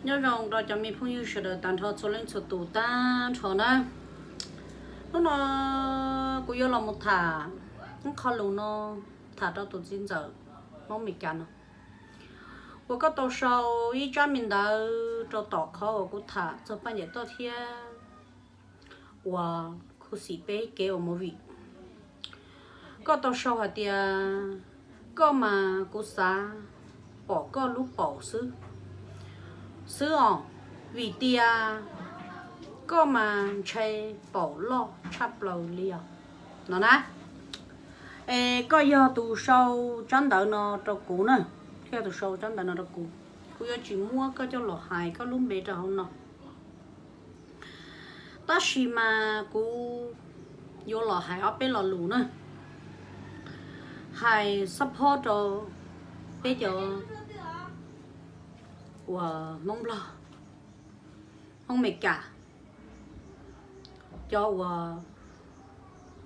Nyob zoo rau cov me phooj ywg sawv daws tag nrho txhua leej txhua tus tag nrho na. Hnub no kuv yuav los mus tham ib qho lus no, tham rau tus txiv ntxawm Hmoob Meskas no uas koj tau sau ib tsab me ntawv rau tom qhov uas kuv tham txog Paj Ncaim Toj thiab uas khuv xim peb kev ua movie. Koj tau sau hais tias koj mas kuv xav pom koj lub paum xwb xwb os, vim tias koj mas ntshai paum loj tshaj plaws li os no na. Es koj yog tus sau tsab ntawv no rau kuv na, koj yog tus sau tsab ntawv no rau kuv. Kuv yuav tsis muab koj coj los hais koj lub npe rau hauv no. Tab sis mas kuv yuav los hais ob peb lo lus na, hais support rau peb cov uas Hmoob Nplog, Hmoob Meskas, cov uas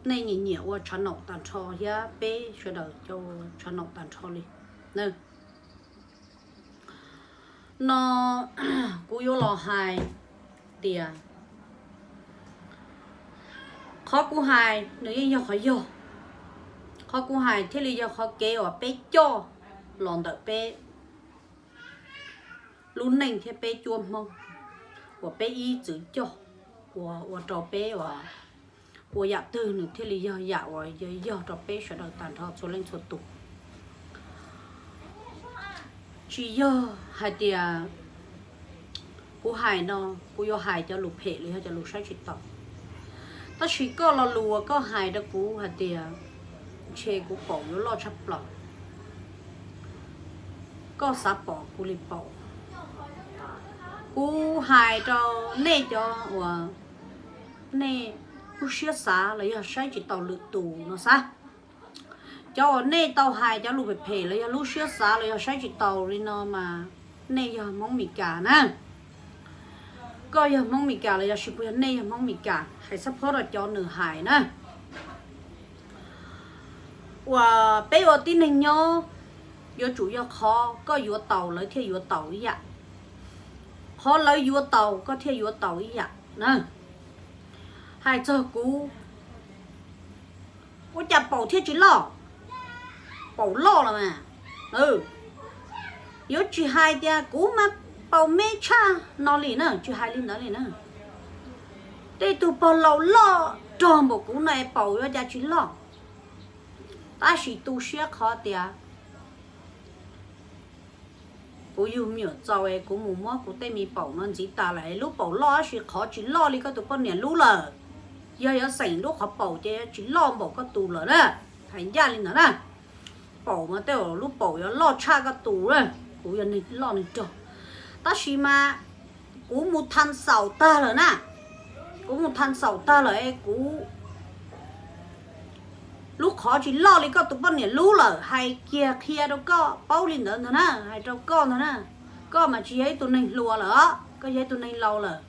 nej nyiam nyiam ua tshav naum tag nrho thiab peb sawv daws cov ua tshav naum tag nrho li na. No kuv yuav los hais tias qhov kuv hais nws yeej yog qhov yog, qhov kuv hais thiaj li yog qhov kev uas peb coj los ntawm peb lub neej thiab peb cuab Hmoob uas peb ib txwm coj, uas ua rau peb uas ua yam twg nws thiaj li yog yam uas yog yog rau peb sawv daws tag nrho txhua leej txhua tus. Tsis yog hais tias kuv hais no kuv yuav hais cov lus phem los yog cov lus saib tsis taus. Tab sis koj lo lus uas koj hais rau kuv hais tias ntshe kuv paum yuav loj tshaj plaws, koj xav pom kuv li paum. Kuv hais rau nej cov uas nej lub siab xav los yog saib tsis taus lwm tus no xav. Cov uas nej tau hais cov lus phem phem los yog lub siab xav los yog saib tsis taus li no mas nej yog Hmoob Meskas na. Koj yog Hmoob Meskas los yog tsis puas yog nej yog Hmoob Meskas, hais support rau cov nws hais na. Uas peb ua tib neeg nyob, yuav tsum yog qhov koj yuav taus lawv thiaj yuav taus ib yam, qhov lawv yuav taus koj thiaj yuav taus ib yam na. Hais txog kuv, ua cas paum thiaj tsis loj? Paum loj los mas, yuav tsis hais tias kuv mas paum me tshaj no li na, tsis hais li ntawd li na. Tej tug pog laus loj rog npaum kuv no es paum yuav cas tsis loj. Tab sis tu siab qhov tias kuv yug me nyuam txaus es kuv mus muab kuv tej me paum no ntxiv tas lawm es lub paum loj tab sis qhov tsis loj li koj tus poj niam lub lawm. Yog yuav xeem lub qhov paum ces yuav tsis loj npaum koj tus lawm na. Hais ncaj li ntawd na, paum mas tej zaum lub paum yuav loj tshaj koj tus na. Kuv yog neeg loj neeg rog, tab sis mas kuv mus tha xaum tag lawm na, kuv mus tha xaum tag lawm es kuv lub qhov tsis loj li koj tus poj niam lub lawm. Hais kiag qhia rau koj paub li ntawd ntag na, hais rau koj ntag na. Koj mas tsis yog ib tug neeg hluas lawm os, koj yog ib tug neeg laus lawm.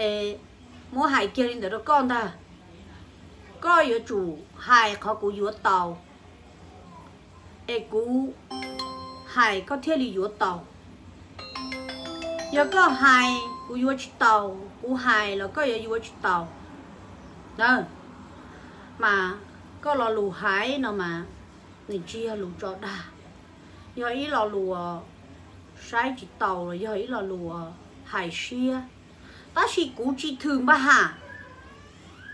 Es muab hais kiag li ntawd rau koj ntag. Koj yuav tsum hais qhov kuv yuav tau, es kuv hais koj thiaj li yuav tau. Yog koj hais kuv yuav tsis tau, kuv hais los koj yuav yuav tsis tau na. Mas koj lo lus hais no mas nws tsis yog lus tso dag, yog ib lo lus saib tsis taus los yog ib lo lus hais siab. Tab sis kuv tsis thwm npa ham,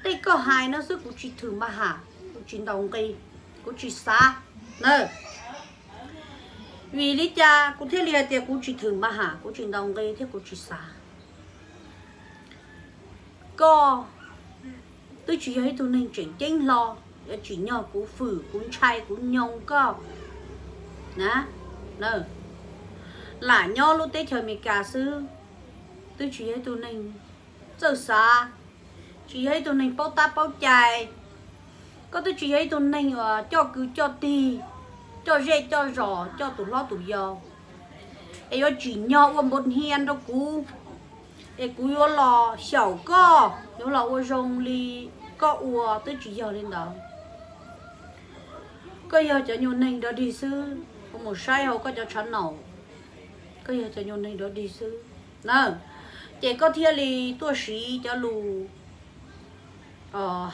tej koj hais no xwb kuv tsis thwm npa ham, kuv tsis ntaus nqi, kuv tsis xav na. Vim li cas kuv thiaj li hais tias kuv tsis thwm npa ham, kuv tsis ntaus nqi thiab kuv tsis xav? Koj twb tsis yog ib tug neeg tseem ceeb hlo, yuav tsim nyog kuv fwm, kuv ntshai, kuv nyoo koj na. Lam nyob lub teb chaws Amelikas xwb, twb tsis yog ib tug neeg txawj xav, tsis yog ib tug neeg paub tab paub cai. Koj twb tsis yog ib tug neeg uas coj kwv coj tig, coj zej coj zos, coj tus hlob tus yau, es yuav tsim nyog ua npaum hnia rau kuv, es kuv yuav los xyaum koj, yuav los ua zoo li koj ua, twb tsis yog li ntawd. Koj yog cov nyuag neeg dog dig xwb, kuv mus saib hauv koj cov tshav naum, koj yog cov nyuag neeg dog dig xwb na, ces koj thiaj li tuaj siv cov lus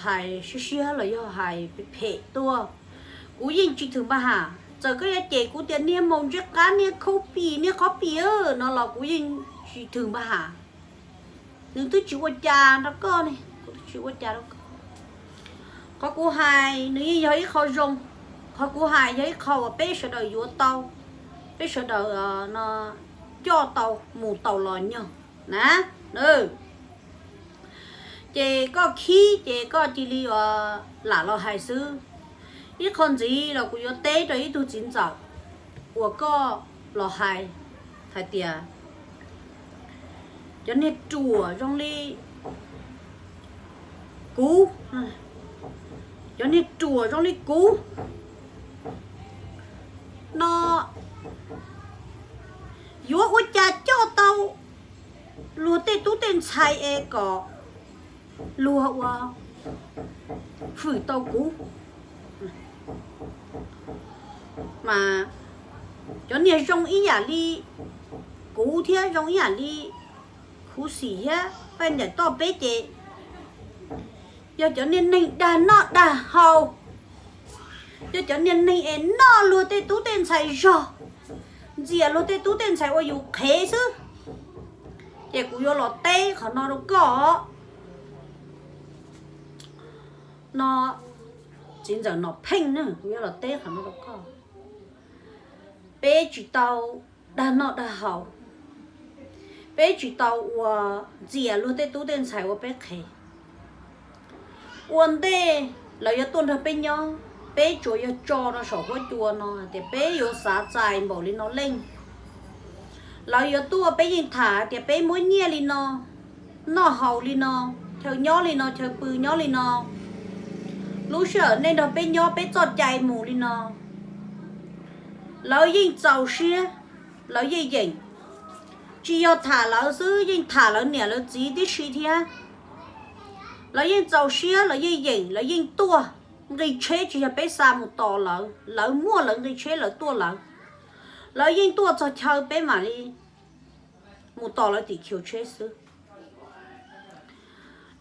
hais siab siab los yog hais phem tuaj. Kuv yeej tsis thwm npa ham, txawm koj yuav cem kuv tias niag maum ntsej qab, niag khaub pim, niag qhob pim no los kuv yeej tsis thwm npa ham. Nws twb tsis ua cas rau koj ne, kuv twb tsis ua cas rau koj. Qhov kuv hais nws yeej yog ib qho zoo, qhov kuv hais yog ib qho uas peb sawv daws yuav tau, peb sawv daws coj tau mus tau los nyog na. Ces koj khib ces koj cia li lam los hais xwb. Ib qho ntxiv los kuv yuav teb rau ib tug txiv ntxawm uas koj los hais, hais tias cov niag ruam zoo li kuv, cov niag ruam zoo li kuv no yuav ua cas coj tau luag tej tub tej ntxhais es kom luag ua hwm tau kuv. Mas cov niag zoo ib yam li kuv thiab zoo ib yam li khuv xim thiab paj ntaim toj peb ces yog cov niag neeg dag noj dag haus, yog cov niag neeg es noj luag tej tub tej ntxhais zog, ntxias luag tej tub tej ntxhais ua yus qhev xwb. Ces kuv yuav los teb qhov no rau koj no, txiv ntxawm Nom Pheej na, kuv yuav los teb qhov no rau koj. Peb tsis tau dag noj dag haus, peb tsis tau ua ntxias luag tej tub tej ntxhais ua peb qhev. Ua ntej lawv yuav tuaj nrog peb nyob, peb tsuas yog tso rau saum huab cua no hais tias peb yuav xav txais npaum li no leej. Lawv yuav tuaj peb yeej tham hais tias peb muab nyiaj li no, noj haus li no, chaw nyob li no, chaw pw nyob li no, lub sij hawm nej nrog peb nyob peb txoj cai mus li no. Lawv yeej txaus siab, lawv yeej yeem. Tsis yog tham lawv xwb, yeej tham lawv niam lawv txiv tib si thiab. Lawv yeej txaus siab, lawv yeej yeem, lawv yeej tuaj. Nqi tsheb tsis yog peb xa mus tos lawv, lawv muaj lawv nqi tsheb lawv tuaj lawv. Lawv yeej tuaj txog chaw peb mam li mus tos lawv tim khiv tsheb xwb.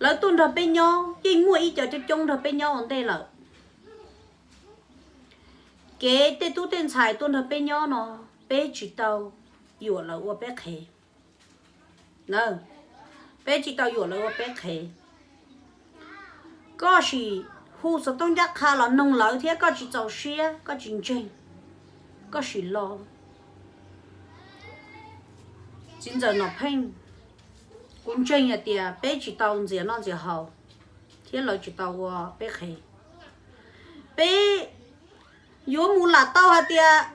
Lawv tuaj nrog peb nyob, yeej muaj ib co coob coob nrog peb nyob ua ntej lawm. Kev tej tub tej ntxhais tuaj nrog peb nyob no, peb tsis tau yuam lawv ua peb qhev. Peb tsis tau yuam lawv ua peb qhev. Koj sim hu xov tooj ncaj qha los noog lawv thiab koj tsis txaus siab, koj tsis ntseeg, koj sim los. Txiv ntxawm Nom Pheej, kuv ntseeg hais tias peb tsis tau ntxias noj ntxias haus, thiab lawv tsis tau ua peb qhev. Peb yuav mus lam tau hais tias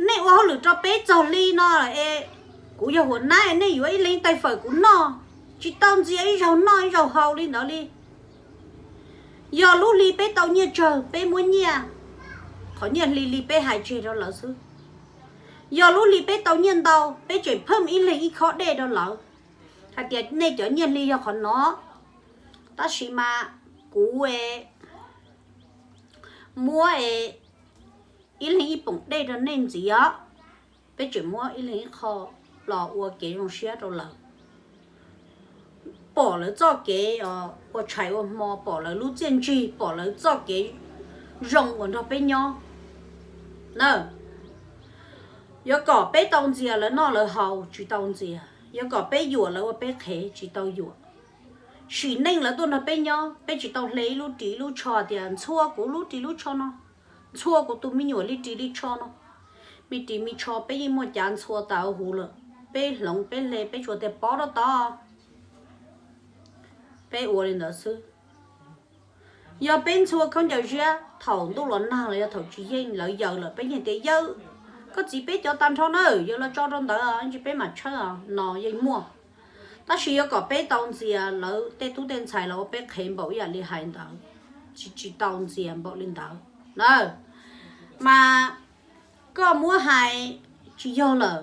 nej ua hauj lwm rau peb txog li no es kuv yog huam nab, nej yuav ib leeg tais fawm kuv noj, tsis tau ntxias ib zaug noj ib zaug haus li ntawd li. Yog lub hli peb tau nyiaj tsawg peb muab nyiaj, qhov nyiaj hli li peb hais tseg rau lawv xwb. Yog lub hli peb tau nyiaj ntau peb tseem pheej ib leeg ib khob dej rau lawv hais tias nej cov nyiaj hli yog qhov no, tab sis mas kuv muab ib leeg ib poom dej rau nej ntxiv os. Peb tseem muab ib leeg ib qho los ua kev zoo siab rau lawv, pom lawv txoj kev ua tshais ua hmo, pom lawv lub txiaj ntsig, pom lawv txoj kev zoo uas nrog peb nyob na. Yuav kom peb tau ntxias lawv noj lawv haus tsis tau ntxias, yuav kom peb yuam lawv ua peb qhev tsis tau yuam. Sim neej lawv tuaj nrog peb nyob peb tsis tau hle ib lub ris ib lub tsho tias ntxhua kuv lub ris lub tsho no, ntxhua kuv tus me nyuam li ris li tsho no. Me ris me tsho peb yeej muaj cav ntxhua tas huv lawm, peb hloov peb hle peb tsuas tias pov rau tod, peb ua li ntawd xwb. Yog peb ntxhua khaub ncaws ziab thaum ntuj los nag los yog thaum tsis yeej lawv yaws lawm peb yeej tias yawg, koj txiv peb cov tag nrho na, yawg los tso rau ntawd ntsis peb mam tshawb no yeej muaj. Tab sis yuav kom peb tau ntxias lawv tej tub tej ntxhais los ua peb qhev npaum ib yam li hais ntawd, tsis tsis tau ntxias npaum li ntawd na. Mas koj muab hais tsis yog lawm,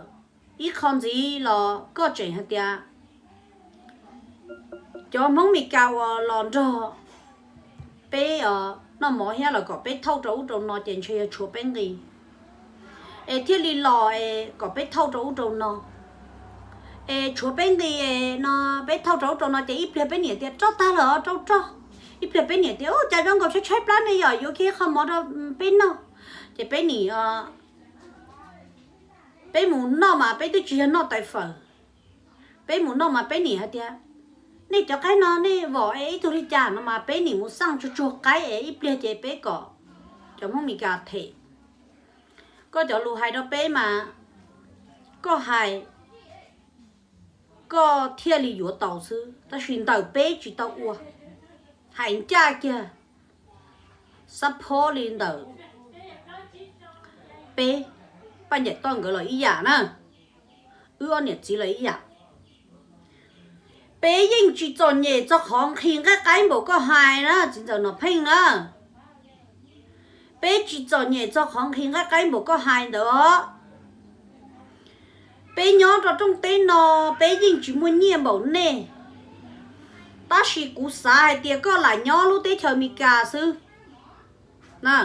ib qho ntxiv los koj tseem hais tias cov Hmoob Meskas uas los nrog peb noj mov thiab los kom peb thauj rau ub rau no ces ntshe yog tshuav peb nqi es thiaj li los es kom peb thauj rau ub rau no. Es tshuav peb nqi no, peb thauj rau ub rau no ces ib pliag peb niam tias roj tag lawm os, rau roj. Ib pliag peb niam tias ub, cas zoo nkaus tshaib tshaib plab ne, yog yuav kiag qho mov rau peb noj. Ces peb nim, peb mus noj mas peb twb tsis yog noj tais fawm. Peb mus noj mas peb nim hais tias nej cov qaib no nej vom es ib tug li cas no mas peb nim mus xaj tsuag tsuag qaib es ib pliag ces peb kom cov Hmoob Meskas them. Koj cov lus hais rau peb mas koj hais koj thiaj li yuav tau xwb, tab sis ntawm peb tsis tau ua. Hais ncaj kiag, xab phob li ntawm peb, Paj Ncaim Toj nkawd los ib yam na, wb ob niam txiv los ib yam. Peb yeej tsis txom nyem txog qhov nqhis nqaij qaib npaum koj hais na txiv ntxawm Nom Pheej na. Peb tsis txom nyem txog qhov nqhis nqaij qaib npaum koj hais ntawd os. Peb nyob rau rooj teb no, peb yeej tsis muaj nyiaj npaum nej, tab sis kuv xav hais tias koj lam nyob lub teb chaws Amelikas xwb na.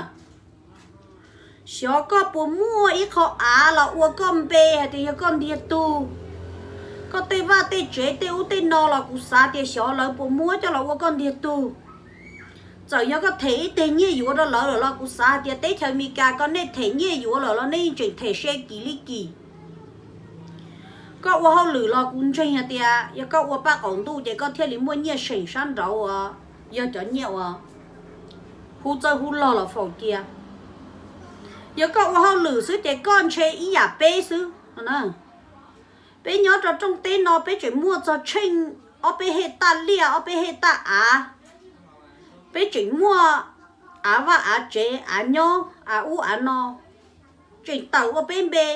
Xyov koj puas muaj ib qho av los ua koj npe hais tias yog koj ntiag tug. Koj tej vaj tej tsev tej ub tej no los kuv xav tias xyov lawv puas muab coj los ua koj ntiag tug. Txawm yog koj them ib teg nyiaj yuav rau lawv lawm los kuv xav hais tias teb chaws Amelikas ko nej them nyiaj yuav lawm los nej yeej tseem them se kis li kis. Koj ua hauj lwm los kuv ntseeg hais tias yog koj ua paj qaum ntuj ces koj thiaj li muaj nyiaj seem sab nraud uas yog cov nyiaj uas hu txawj hu log los faus cia. Yog koj ua hauj lwm xwb ces koj ntshe ib yam peb xwb. Peb nyob rau rooj teb no peb tseem muaj txog tsheej ob peb hej taj liaj ob peb hej taj av. Peb tseem muaj av vaj av tsev av nyob av ub av no, tseem tawm ua peb npe.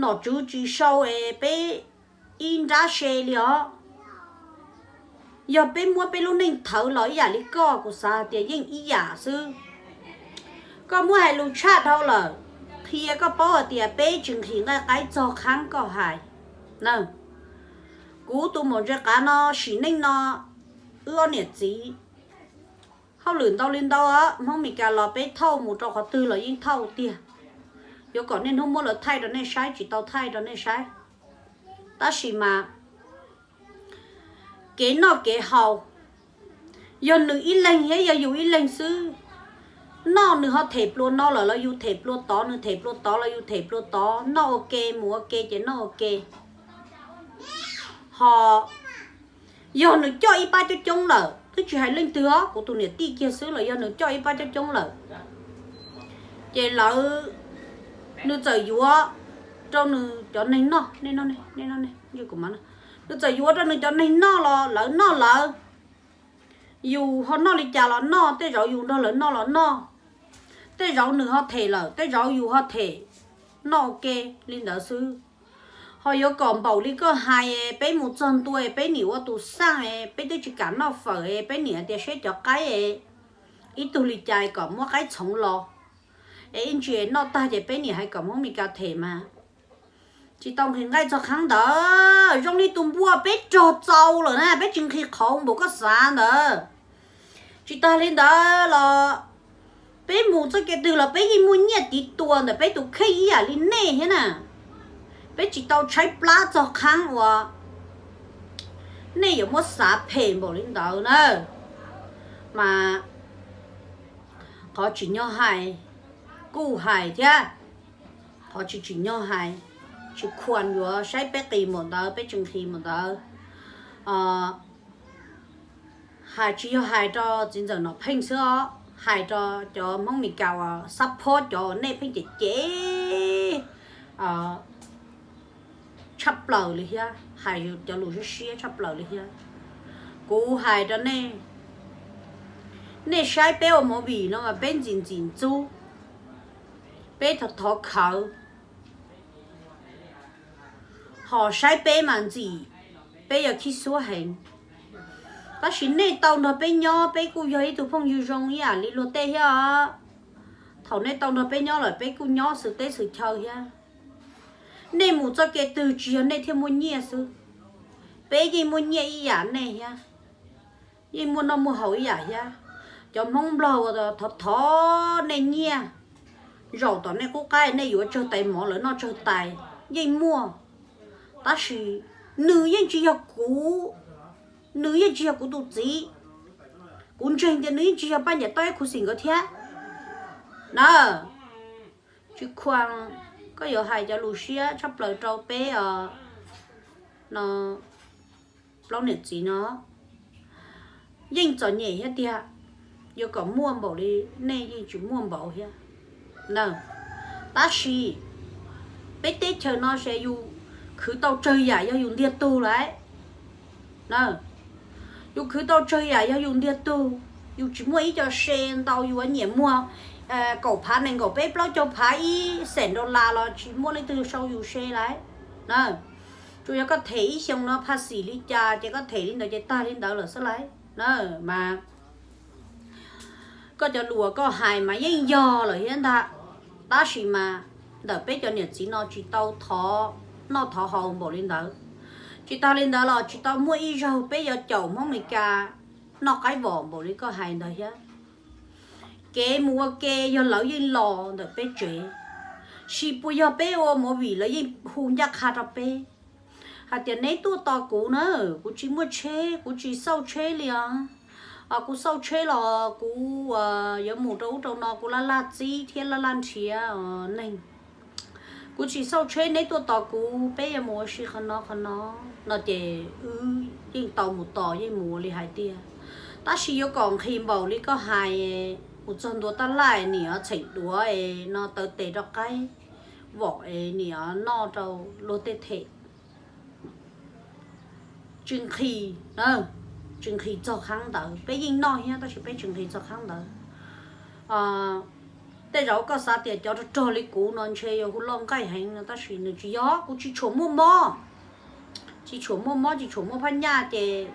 Nom tswv tsis sau es peb ib nrab se li os. Yog peb muab peb lub neej thawv los ib yam li koj, kuv xav hais tias yeej ib yam xwb. Koj muab hais lus tshaj dhau lawm, qhia koj paub hais tias peb tsis nqhis nqaij qaib txog qhab koj hais na. Kuv tus maum ntse qav no sim neej no, wb ob niam txiv hauj lwm ntau li ntau os, Hmoob Meskas los peb thauj mus rau qhov twg los yeej thauj tiag. Yuav kom niaj hnub muab lawv thaij rau nej saib, tsis tau thaij rau nej saib. Tab sis mas kev noj kev haus, yog nws ib leeg thiab yog yus ib leeg xwb. Noj nws ho them plua no lawm los yus them plua tod, nws them plua tod los yus them plua tod, noj ua ke mus ua ke ces noj ua ke. Ho yog nws coj ib pab coob coob lawm, twb tsis hais leej twg os, kuv tus niam tij kiag xwb los yog nws coj ib pab coob coob lawm, ces lawv, nws txawm yuav rau nws cov neeg noj, nws txawm yuav rau nws cov neeg noj los lawv noj lawv. Yus ho noj li cas los noj, tej zaum yus nrog lawv noj los noj, tej zaum nws ho them lawm, tej zaum yus ho them, noj ua ke li ntawd xwb. Ho yuav kom npaum li koj hais, peb mus txog ntua peb nim ua tus xaj, peb twb tsis kam noj fawm, peb nim hais tias seb cov qaib ib tug li cas kom muab qaib txhoov los, es ib ntsis noj tag ces peb nim hais kom Hmoob Meskas them mas tsis tau nqhis nqaij txog qhab ntawd. Zoo li tus npua peb rog txaus lawm na, peb tsis nqhis qhauv npaum koj xav ntawd. Tsis tas li ntawd los peb mus txoj kev twg los peb yeej muaj nyiaj tiv tua ntawm peb tus kheej ib yam li nej thiab na. Peb tsis tau tshaib plab txog qhab uas nej yuav muab xav phem npaum li ntawd na. Mas qhov tsim nyog hais kuj hais thiab, qhov tsis tsim nyog hais, tsis khuam yuav saib peb qis npaum ntawd, peb tsis nqhis npaum ntawd. Hais tsis yog hais rau txiv ntxawm Nom Pheej xwb os, hais rau cov Hmoob Meskas uas xab phob cov uas nej pheej cem cem tshaj plaws li thiab, hais cov lus siab siab tshaj plaws li thiab. Kuv hais rau nej, nej saib peb ua movie no mas peb ntxim ntxim ntxub, peb thov thov khawv. Ho saib peb mas ntxim, peb yog khib xuab heev. Tab sis nej tau nrog peb nyob, peb kuj yog ib tug phooj ywg zoo ib yam li luag tej thiab os. Thaum nej tau nrog peb nyob lawm peb kuj nyob xwv teb xwv chaw thiab. Nej mus txoj kev twg tsis yog nej thiaj muaj nyiaj xwb, peb yeej muaj nyiaj ib yam nej thiab, yeej muaj noj muaj haus ib yam thiab. Cov Hmoob Nplog uas thov thov nej nyiaj, zaum tom nej qub qab nej yuav tsawg tais mov lawv noj tsawg tais, yeej muaj. Tab sis nws yeej tsis yog kuv, nws yeej tsis yog kuv tus txiv. Kuv ntseeg tias nws yeej tsis yog Paj Ncaim Tooj ib khuv xim nkawd thiab na. Tsis khuam, koj yuav hais cov lus siab tshaj plaws rau peb os no, plaub niam txiv no. Yeej txom nyem thiab tiag, yuav kom muaj npaum li nej yeej tsis muaj npaum thiab na. Tab sis peb teb chaws no ces yus khwv tau tsawg yam yog yus ntiag tug lawm na. Yus khwv tau tsawg yam yog yus ntiag tug. Yus tsis muaj ib co se ntau, yus nyiam muag kaum phav nees nkaum peb plaub caug phav ib xees dollar los tsis muaj leej twg sau yus se lawm na. Tsuas yog koj them ib xyoos no phaj xim li cas ces koj them li ntawd ces tag li ntawd lawm xwb lawm na. Mas koj cov lus koj hais mas yeej yog lawm thiab ntag, tab sis mas ntawm peb cov niam txiv no tsis tau thov noj thov haus npaum li ntawd. Tsis tas li ntawd los tsis tau muaj ib zaug peb yuav caum Hmoob Meskas noj qaib vom npaum li koj hais ntawd thiab. Kev mus ua ke yog lawv yeej los ntawm peb tsev, sis puas yog peb ua movie lawv yeej hu ncaj qha rau peb hais tias neb tuaj tos kuv na, kuv tsis muaj tsheb, kuv tsis xauj tsheb li os. Kuv xauj tsheb los kuv yuav mus rau ub rau no kuv laj laj txib thiab laj laj nrhiav neeg. Kuv tsis xauj tsheb, neb tuaj tos kuv, peb yuav mus ua si qhov no qhov no no ces wb yeej tau mus tos yeej mus ua li hais tiag. Tab sis yuav kom nqhis npaum li koj hais, mus txog ntua tab laj nim txheem duav no taw tes rau qaib vom es nim noj rau luag tej them. Tsis nqhis, tsis nqhis txog qhov ntawd, peb yeej noj thiab tab sis peb tsis nqhis txog qhov ntawd. Tej zaum koj xav tias cov rog rog li kuv no ntshe yuav hu loj nqaij heev no tab sis nws tsis yog, kuv tsis tshua muaj mob, tsis tshua muaj mob tsis tshua muaj phab nyaj ces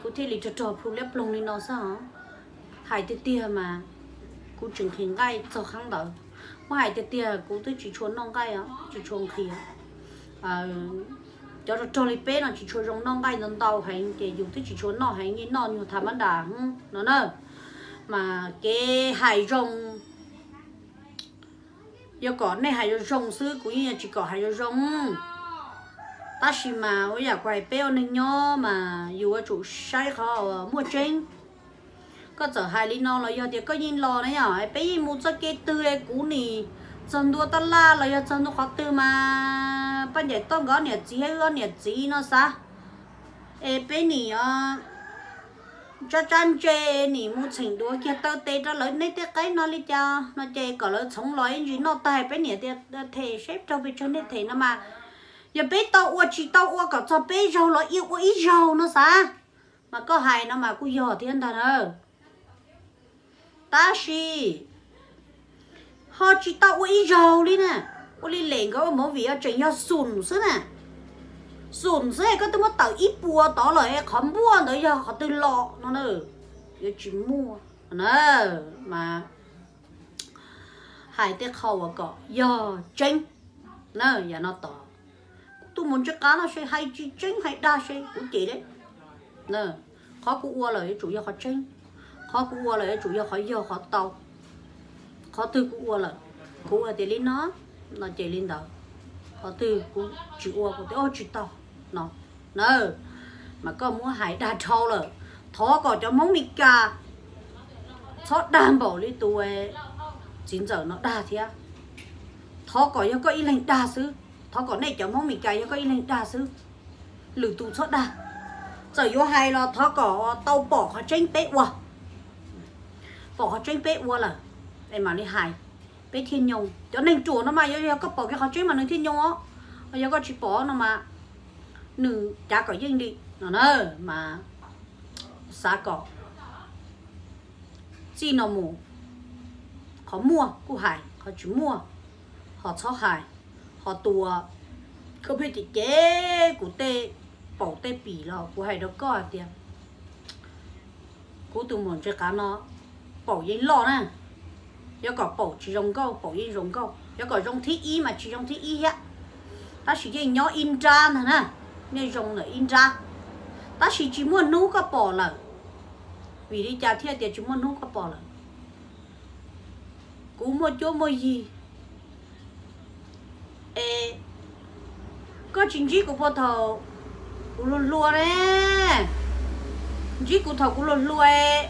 kuv thiaj li rog rog plhu liab ploog li no xwb os. Hais tiag tiag mas kuv tsis nqhis nqaij txog qhov ntawd. Muab hais tiag tiag kuv twb tsis tshua noj nqaij os, tsis tshua nqhis. Cov rog rog li peb no tsis tshua zoo noj nqaij ntau ntau heev ces yus twb tsis tshua noj heev, yeej noj nyuag tham mab nras no na. Mas kev hais zoo, yog kom nej hais zoo zoo xwb kuv yeej yuav tsis kom hais zoo zoo. Tab sis mas ua yam kuv hais peb ua neeg nyob mas yus yuav tsum saib qhov muaj tseeb. Koj txawm hais li no los yog tias koj yeej los na yom, peb yeej mus txoj kev twg kuv nim txog ntua tab laj los yog txog ntua qhov twg mas Paj Ncaim Tooj nkawd ob niam txiv thiab wb ob niam txiv no xav es peb nim tsab tsab ntse nim mus txheem duav kiag taw tes rau lawv neb tej qaib no li cas no ces kom lawv txhoov los ib ntsis noj tag peb niam tias them seb raug pes tsawg nej them no mas. Yog peb tau ua tsis tau ua kom txog peb zaug los ib ua ib zaug no xav. Mas koj hais no mas kuj yog thiab ntag na. Tab sis ho tsis tau ua ib zaug li na. Ua li lem nkawd ua movie tseem yog xum xwb na. Xum xwb koj twb muab tawm ib puas tod lawm es qhov npuaj ntawd yog qhov twg los no na. Yuav tsis muaj na. Mas hais tej qho uas kom yog tseeb na, yam no tod. Kuv tus mus ntsej qab no se hais tsis tseeb hais dag se kuv cem li. Qhov kuv ua lawm yuav tsum yog qhov tseeb, qhov kuv ua lawm yuav tsum yog qhov yog qhov tau. Qhov twg kuv ua lawm, kuv hais tias li no, no ces li ntawd. Qhov twg kuv tsis ua kuv tias o tsis tau no na. Mas koj muab hais dag dhau lawm, thov kom cov Hmoob Meskas txhob dag npaum li tus txiv ntxawm no dag thiab. Thov kom yog koj ib leeg dag xwb, thov kom nej cov Hmoob Meskas yog koj ib leeg dag xwb, lwm tus txhob dag. Txawm yuav hais los thov kom tau pom qhov tseeb peb ua, pom qhov tseeb peb ua lawm es mam li hais, peb thiaj nyoo. Cov neeg ruam no mas yog koj pom kiag qhov tseeb mas nws thiaj nyoo os, yog koj tsis pom no mas nws cav kom yeej li no na. Mas xav kom txij no mus, qhov muaj kuj hais, qhov tsis muaj ho txhob hais. Ho tus koj pheej cem cem kuv tej paum tej pim los kuv hais rau koj hais tias kuv tus muam ntse qav no paum yeej loj na. Yuav kom paum tsis zoo nkauj, paum yeej zoo nkauj. Yuav kom zoo thib ib mas tsis zoo thib ib thiab, tab sis yeej nyob ib nrab ntag na, yeej zoo ntawm ib nrab. Tab sis tsis muaj hnub koj pom lawm. Vim li cas thiaj tias tsis muaj hnub koj pom lawm? Kuv muaj cuab muaj yig es Koj tsis ntsib kuv puag thaum kuv hluas hluas ne, ntsib kuv thaum kuv hluas hluas,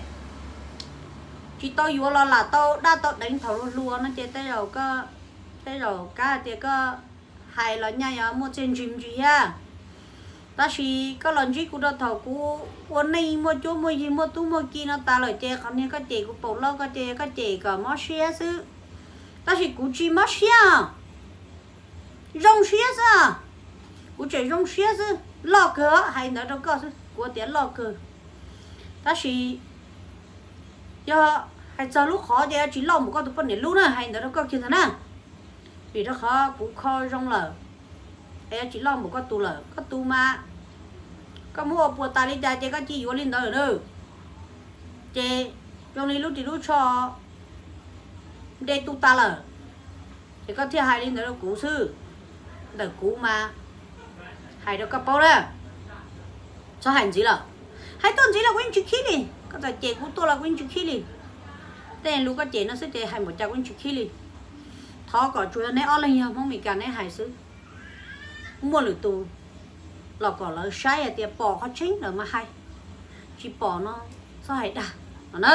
tsis tau yuav los lam tau dab tau deev thaum hluas hluas no ces tej zaum kab tias koj hais los nyaj yuav muaj txiaj ntsig ntsis thiab. Tab sis koj los ntsib kuv rau thaum kuv ua neej muaj cuab muaj yig muaj tub muaj ki no tas lawm ces qhov niag koj cem kuv paum loj koj ces koj cem kom mob siab xwb. Tab sis kuv tsis mob siab, zoo siab xwb. Kuv tseem zoo siab xwb, loj kawg, hais ntawd rau koj xwb, kuv tias loj kawg. Tab sis yog hais txog lub qhov tias tsis loj npaum koj tus poj niam lub na, hais ntawd rau koj kiag ntag na. Vim rau qhov kuv kho zoo lawm, es tsis loj npaum koj tus lawm, koj tus mas koj muab ua puas tas li cas ces koj cia yuav li ntawd na. Ces zoo li lub ris lub tsho nte tu tas lawm, ces koj thiaj hais li ntawd rau kuv xwb. Ntawm kuv mas hais rau koj paub na, txhob hais ntxiv lawm. Hais tuaj ntxiv los kuv yeej tsis khib li, koj txawm cem kuv tuaj los kuv yeej tsis khib li. Tej lus koj cem no xwb ces hais npaum cas kuv yeej tsis khib li. Thov kom tsuas yog neb ob leeg yog Hmoob Meskas neb hais xwb. Muaj lwm tus los kom lawv saib hais tias pom qhov tseeb lawm mas hais, tsis pom no txhob hais dag no na.